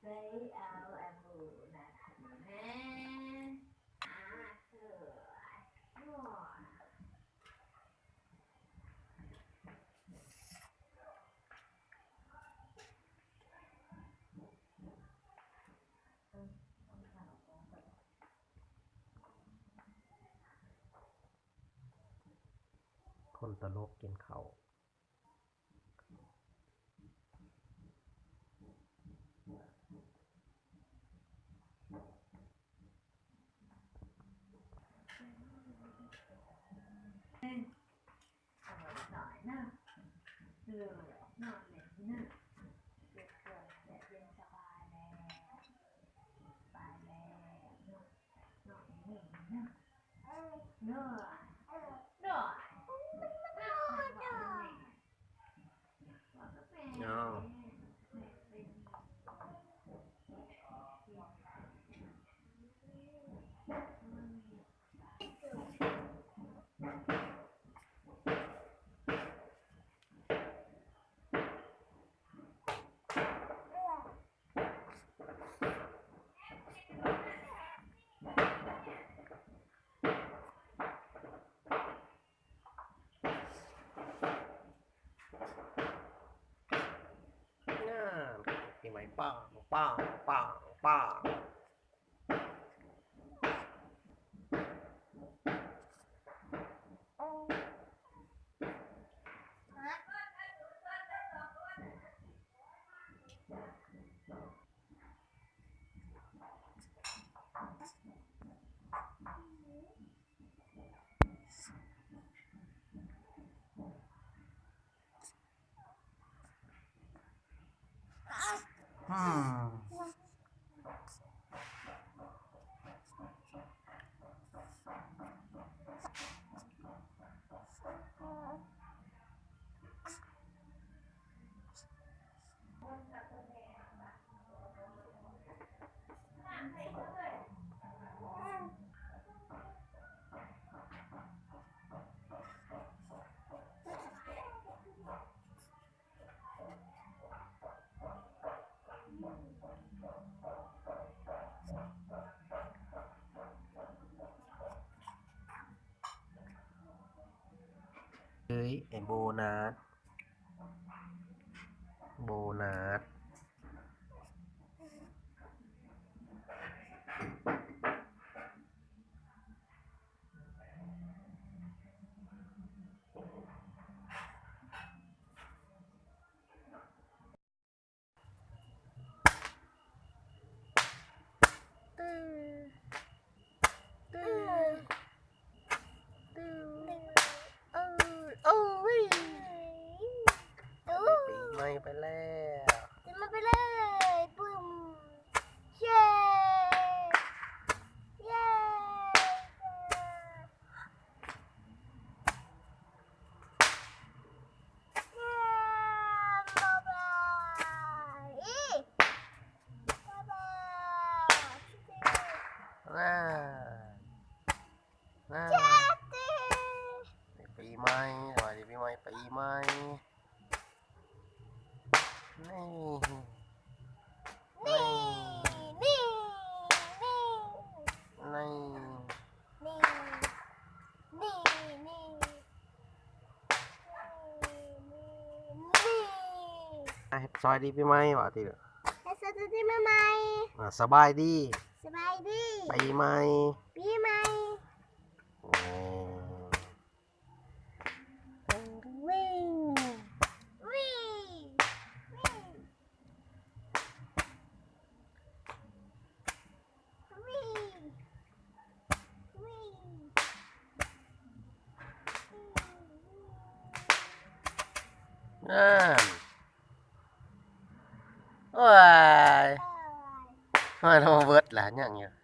ໄປເອົາອັນໂບນັດຫັ້ນແດ່ ອາເທີ ຄົນຕະຫຼົກກິນເຂົ້າ. ງາມ ປີໃໝ່ ປາງ ປາງ ປາງ ປາງ. ເອີຍ ໄອ້ໂບນັດ ໂບນັດ. ປີໃໝ່ໄປແລ້ວ ປີໃໝ່ໄປເລີຍ ປຶ້ມ ເຢ້ ເຢ້. ອ່າ ອ່າ ປີໃໝ່ ສະບາຍດີປີໃໝ່ ປີໃໝ່. ນີ້ ນີ້ ນີ້ ນີ້ ນີ້ ນີ້ ນີ້ ນີ້ ນີ້ ສະບາຍດີປີໃໝ່ ວ່າຕິ ສະບາຍດີປີໃໝ່ ອ່າ ສະບາຍດີ ສະບາຍດີ ປີໃໝ່ ປີໃໝ່. ນັ້ນ ໂອ້ຍ ໂອ້ຍ ເຮົາເບິດລະ ຍັງຢູ່.